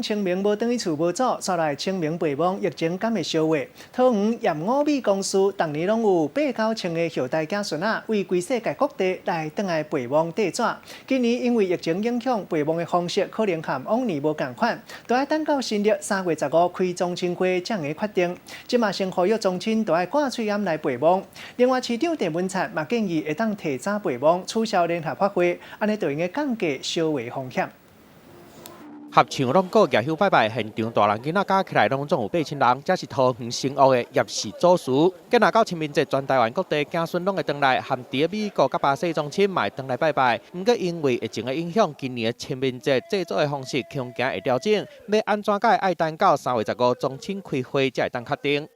清明無轉去厝無祖，煞來清明陪墓，疫情敢會相話？桃園鹽五米公司逐年攏有八九千个後代子孫仔，為規世界各地來轉來陪墓綴紙。今年因為疫情影響，陪墓的方式可能和往年無仝款，都愛等到新曆3月15開宗親會才會決定。這馬先呼籲宗親都愛掛喙罨來陪墓。另外，市長鄭文燦嘛建議會當提早陪墓，取消聯合法會，按呢就會降低燒話風險。合唱攏閣舉香拜拜，現場大人囡仔加起來攏總有八千人。這是桃園新屋的葉氏祖祠。今仔到清明節，全台灣各地子孫攏會轉來，含佇美國佮巴西宗親嘛會轉來拜拜。毋過因為疫情的影響，今年的清明節祭祖的方式恐驚會調整，欲按怎改愛等到3月15宗親開會才會當確定。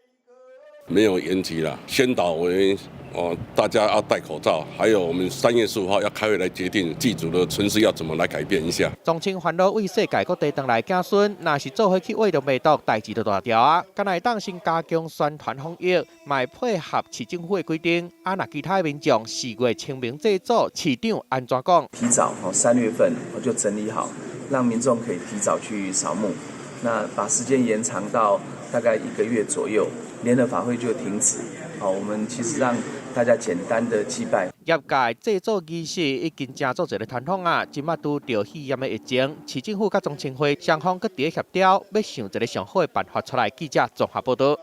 沒有延期啦，宣導為哦，大家要戴口罩，還有我們3月15號要開會來決定祭祖的程式要怎麼來改變一下。宗親煩惱為世界各地轉來子孫，若是做伙去挖著病毒，代誌就大條啊！敢若會當先加強宣傳防疫，嘛會配合市政府的規定。啊，若其他的民眾4月清明祭祖，市長按怎講？提早哦，3月份我就整理好，讓民眾可以提早去掃墓。那把時間延長到大概一個月左右，聯合法會就停止。好，我們其實讓大家簡單的祭拜。業界祭祖儀式已經成做一個傳統啊！這馬拄著肺炎的疫情，市政府佮宗親會雙方閣佇咧協調，欲想一個上好的辦法出來。記者綜合報導。